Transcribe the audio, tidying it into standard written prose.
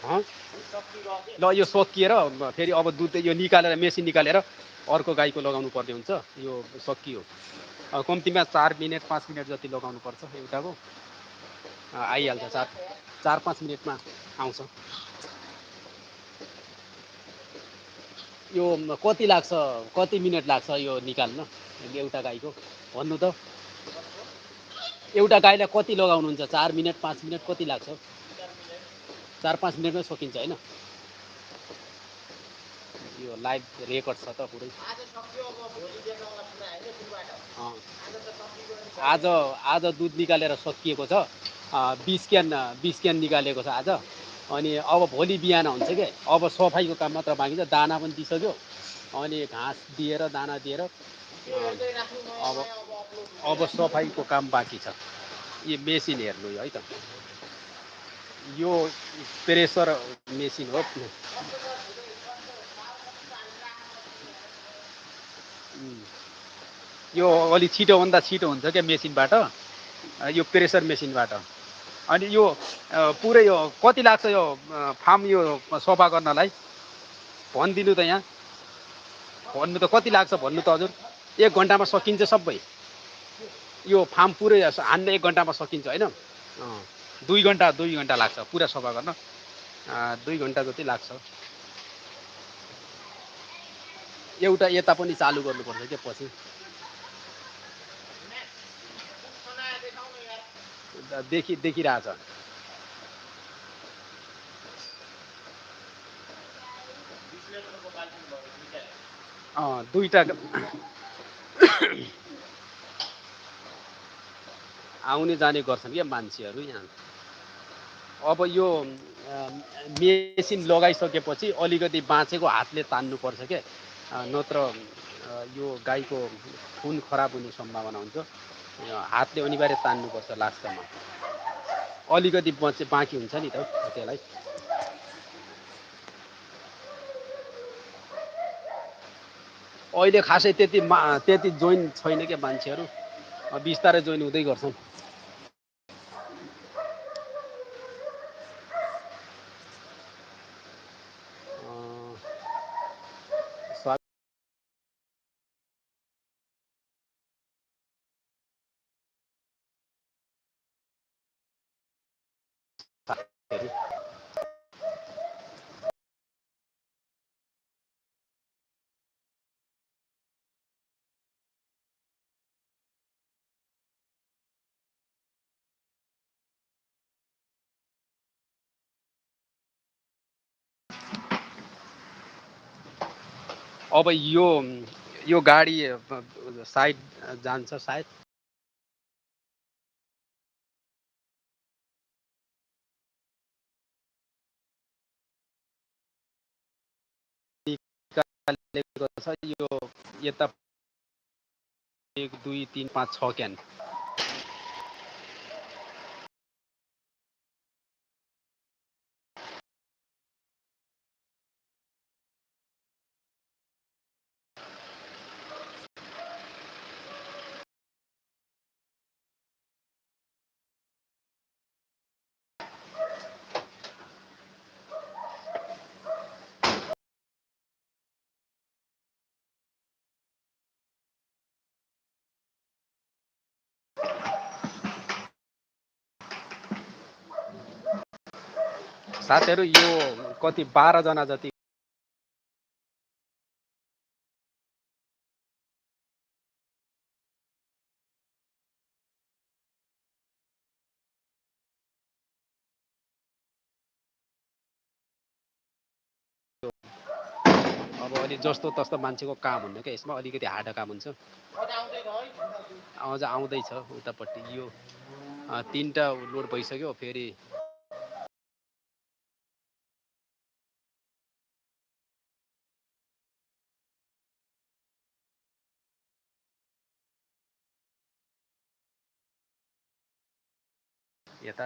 हँ ल यो सकिएर फेरि अब दुध यो निकालेर मेसिन निकालेर अर्को गाईको लगाउनु पर्ने हुन्छ। यो सकियो कम्तीमा 4 मिनट 5 मिनट जति लगाउनु पर्छ एउटाको। आइहाल्छ 4-5 मिनटमा आउँछ। यो कति लाग्छ, कति मिनट लाग्छ यो निकाल्न एउटा गाईको भन्नु त? एउटा गाईलाई कति लगाउनुहुन्छ? 4 मिनट 5 मिनट कति लाग्छ? 4-5 मिनटमै सकिन्छ होइन? यो लाइभ रेकर्ड छ त पुरै। आज आज दुध निकालेर सकिएको छ। 20 क्यान निकालेको छ आज। अनि अब भोलि बिहान हुन्छ क्या। अब सफाइको काम मात्र बाँकी छ। दाना पनि दिइसक्यो। अनि घाँस दिएर दाना दिएर अब सफाइको काम बाँकी छ। यो मेसिन हेर्नु है त। यो प्रेसर मेसिन हो। यो अलि छिटोभन्दा छिटो हुन्छ क्या मेसिनबाट, यो प्रेसर मेसिनबाट। अनि यो पुरै यो कति लाग्छ यो फार्म यो सफा गर्नलाई भनिदिनु त? यहाँ भन्नु त कति लाग्छ भन्नु त हजुर? 1 घन्टामा सकिन्छ सबै यो फार्म पुरै हान्न 1 घन्टामा सकिन्छ होइन? 2 घन्टा लाग्छ पुरा सफा गर्न। 2 घन्टा जति लाग्छ। एउटा यता पनि चालु गर्नुपर्छ क्या पछि। देखिरहेछ। दुईटा आउने जाने गर्छन् क्या मान्छेहरू यहाँ। अब यो मेसिन लगाइसकेपछि अलिकति बाँचेको हातले तान्नुपर्छ क्या, नत्र यो गाईको खुन खराब हुने सम्भावना हुन्छ। हातले अनिवार्य तान्नुपर्छ लास्टमा। अलिकति बाँकी हुन्छ नि त त्यसलाई। अहिले खासै त्यति जोइन छैन क्या मान्छेहरू। बिस्तारै जोइन हुँदै गर्छन्। अब यो गाडी साइड जान्छ सायद। यो यता 1 2 3 5 6 क्यान। साथीहरू यो कति 12 जना जति अब अलि जस्तो तस्तो मान्छेको काम हुन्न क्या यसमा। अलिकति हार्ड काम हुन्छ। अझ आउँदैछ उतापट्टि। यो 3टा लोड भइसक्यो। फेरि यता